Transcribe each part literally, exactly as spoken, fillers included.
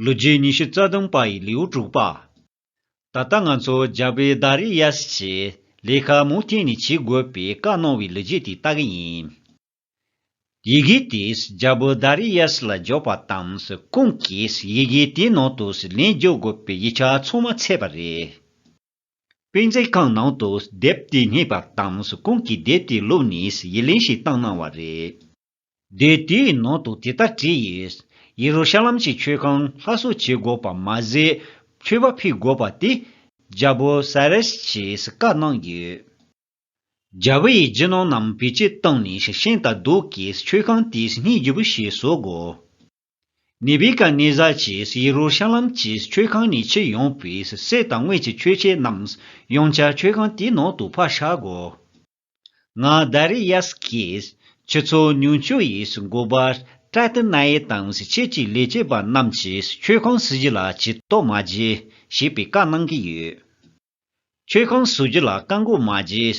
ལོ་རྒྱུས་ཉི་ཤུ་རྩ་བདུན་པ་ཡི་ལེའུ་དྲུག་པ། ད་ལྟ་ང་ཚོ་རྒྱལ་པོ་དཱ་རི་ཡཱས་ཀྱིས་ལས་ཀ་མུ་མཐུད་ནས་བྱེད་དགོས་པའི་བཀའ་གནང་བའི་ལོ་རྒྱུས་དེ་ལྟ་གི་ཡིན། ཡི་གེ་དེས་རྒྱལ་པོ་དཱ་རི་ཡཱས་ལ་འབྱོར་པ་དང་། ཁོང་གིས་ཡི་གེ་དེའི་ནང་དུ་ལན་རྒྱག་དགོས་པའི་ཡིག་ཆ་ཚང་མ་ཚད་པ་རེད། དཔེ་མཛོད་ཁང་ནང་དུ་དེབ་དེ་རྙེད་པ་དང་། ཁོང་གིས་དེབ་དེ་བླུགས་ནས་ཡིག་ལན་ཞིག་བཏང་གནང་བ་རེད། དེབ་དེའི་ནང་དུ་དེ་ལྟར་བྲིས་ཡོད། ཡེ་རུ་ཤ་ལམ་གྱི་མཆོད་ཁང་སླར་གསོ་བྱེད་དགོས་པ་མ་ཟད། མཆོད་པ་ཕུལ་དགོས་པ་དེ་རྒྱལ་པོ་སཱ་རེས་ཀྱིས་བཀའ་གནང་ཡོད། རྒྱལ་པོ་ཡི་རྒྱུ་ནོར་རྣམས་བེད་སྤྱོད་བཏང་ནས་ཤིང་དང་རྡོ་གིས་མཆོད་ཁང་དེ་སྙིང་རྗེ་པོ་ཞིག་བཟོ་དགོས། ནེ་བུ་ཀ་ནེ་ཛར་གྱིས་ཡེ་རུ་ཤ་ལམ་གྱི་མཆོད་ཁང་ནས་ཁྱེར་ཡོང་པའི་གསེར་དང་དངུལ་གྱི་མཆོད་ཆས་རྣམས་ཡང་བསྐྱར་མཆོད་ཁང་དེའི་ནང་དུ་ཕར་བཞག་གོ། ང་དཱ་རི་ཡཱས་ཀྱིས་ཁྱེད་ཚོ་ཉུང་ཤོས་ཡིས་འགོ་པ་ཏྲ་ཏི་ན་ཡེ་དང་ཁྱེད་ཀྱི་ལས་བྱེད་པ་རྣམས་ཀྱིས་མཆོད་ཁང་བཟོ་རྒྱུ་ལ་ཇུས་གཏོགས་མ་བྱེད་ཞེས་པའི་བཀའ་གནང་གི་ཡོད། མཆོད་ཁང་བཟོ་རྒྱུ་ལ་བཀག་འགོག་མ་བྱེད།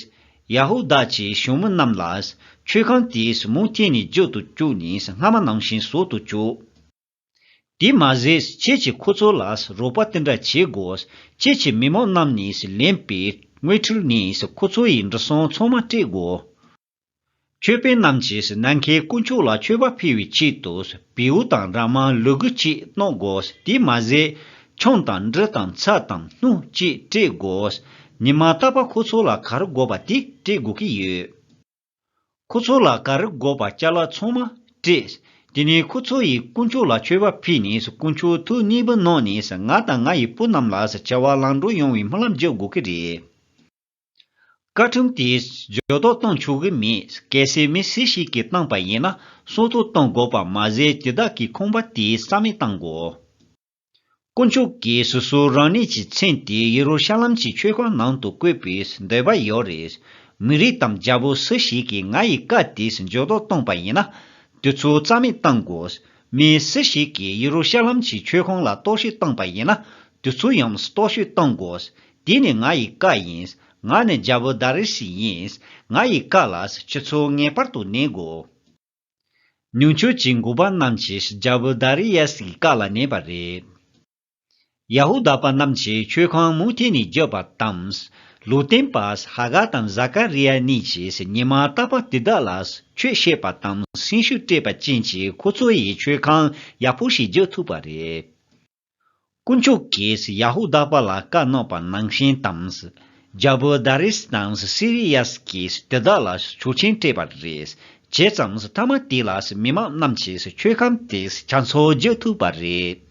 ཡ་ཧུ་དཱ་གྱི་གཞོན་ནུ་རྣམས་ལ་མཆོད་ཁང་དེ་མུ་མཐུད་ནས་མཇུག་ཏུ་བཅུག་ནས་སྔ་མ་ནང་བཞིན་བཟོ་དུ་བཅུག་དེ་མ་ཟད་ཁྱེད་ཀྱིས་ཁོ་ཚོ་ལ་རོགས་པ་དེ་འདྲ་བྱེད་དགོས། ཁྱེད་ཀྱི་མི་མང་རྣམས་ནས་ལེན་པའི་དངུལ་ཁྲུལ་ནས་ཁོ་ཚོ་ཡི་འབྲུ་སོང་ཚང་མ་སྤྲད་དགོས། མཆོད་དཔོན་རྣམས་ཀྱིས་ནམ་མཁའི་དཀོན་མཆོག་ལ་མཆོད་པ་ཕུལ་བའི་ཆེད་དུ་བེའུ་དང་ར་མ་ལུ་གུ་གཅིག་གནང་དགོས། དེ་མ་ཟད་ཆང་དང་འབྲུ་དང་ཚྭ་དང་སྣུམ་གཅིག་སྤྲད་དགོས། ཉི་མ་རྟག་པར་ཁོ་ཚོ་ལ་ག་རེ་དགོས་པ་དེ་སྤྲད་དགོས་ཀྱི་ཡོད། ཁོ་ཚོ་ལ་ག་རེ་དགོས་པ་ཅ་ལག་ཚང་མ་སྤྲད། དེ་ནས་ཁོ་ཚོ་ཡིས་དཀོན་མཆོག་ལ་མཆོད་པ་ཕུལ་ནས་དཀོན་མཆོག་ཐུགས་མཉེས་པོ་གནང་ནས་ང་དང་ང་ཡི་བུ་རྣམས་ལ་བྱ་བ་ལམ་འགྲོ་ཡོང་བའི་སྨོན་ལམ་རྒྱག་དགོས་ཀྱི་རེད། བཀའ་ཁྲིམས་དེ་འགྱུར་ལྡོག་གཏོང་ཆོག་གི་མེད། གལ་སྲིད་མི་སུ་ཞིག་གིས་བཏང་པ་ཡིན་ན་སྲུང་སྐྱོབ་གཏོང་དགོས་པ་མ་ཟད་དེ་དག་གི་ཁང་པ་དེ་རྩ་མེད་གཏང་དགོས། དཀོན་མཆོག་གིས་སོ་སོ་རང་ཉིད་ཀྱི་མཚན་དེ་ཡེ་རུ་ཤ་ལམ་གྱི་མཆོད་ཁང་ནང་དུ་བཀོད་པའི་འདོད་པ་ཡོད་རེད། མི་རིགས་དང་རྒྱལ་པོ་སུ་ཞིག་གིས་ང་ཡི་བཀའ་དེ་འགྱུར་ལྡོག་བཏང་པ་ཡིན་ན་དེ་ཚོ་རྩ་མེད་གཏང་དགོས། མི་སུ་ཞིག་གིས་ཡེ་རུ་ཤ་ལམ་གྱི་མཆོད་ཁང་ལ་རྟོག་ཞིབ་བཏང་པ་ཡིན་ན་དེ་ཚོ་ཡང་རྟོག་ཞིབ་གཏང་དགོས། དེ་ནི་ང་ཡི་བཀའ་ཡིན། ང་ནི་རྒྱལ་པོ་དཱ་རི་ཤི་ཡིན། ང་ཡི་བཀའ་ལ་ཁྱེད་ཚོ་ངེས་པར་དུ་ཉན་དགོས། ཉུང་ཤོས་ཀྱི་འགོ་པ་རྣམས་ཀྱིས་རྒྱལ་པོ་དཱ་རི་ཡཱས་ཀྱི་བཀའ་ལ་ཉན་པ་རེད། ཡ་ཧུ་དཱ་པ་རྣམས་ཀྱིས་མཆོད་ཁང་མུ་མཐུད་ནས་བརྒྱབ་པ་དང་། ལུང་སྟོན་པ་ཧ་ག་དང་ཟ་ཀ་རི་ཡ་གཉིས་ཀྱིས་ཉི་མ་རྟག་པར་དེ་དག་ལ་ཆོས་བཤད་པ་དང་སེམས་ཤུགས་སྤྲད་པ་ཅན་གྱིས་ཁོ་ཚོ་ཡི་མཆོད་ཁང་ཡག་པོ་ཞིག་བརྒྱབ་ཐུབ་པ་རེད། དཀོན་མཆོག་གིས་ཡ་ཧུ་དཱ་པ་ལ་བཀའ་གནང་བ་ནང་བཞིན་དང་། རྒྱལ་པོ་དཱ་རིས་དང་སི་རི་ཡཱས་ཀྱིས་དེ་དག་ལ་ཆོག་མཆན་སྤྲད་པ་རེད། བྱས་ཙང་མཐའ་མ་དེ་ལ་མི་མང་རྣམས་ཀྱིས་མཆོད་ཁང་དེ་ཆ་ཚང་བརྒྱབ་ཐུབ་པ་རེད།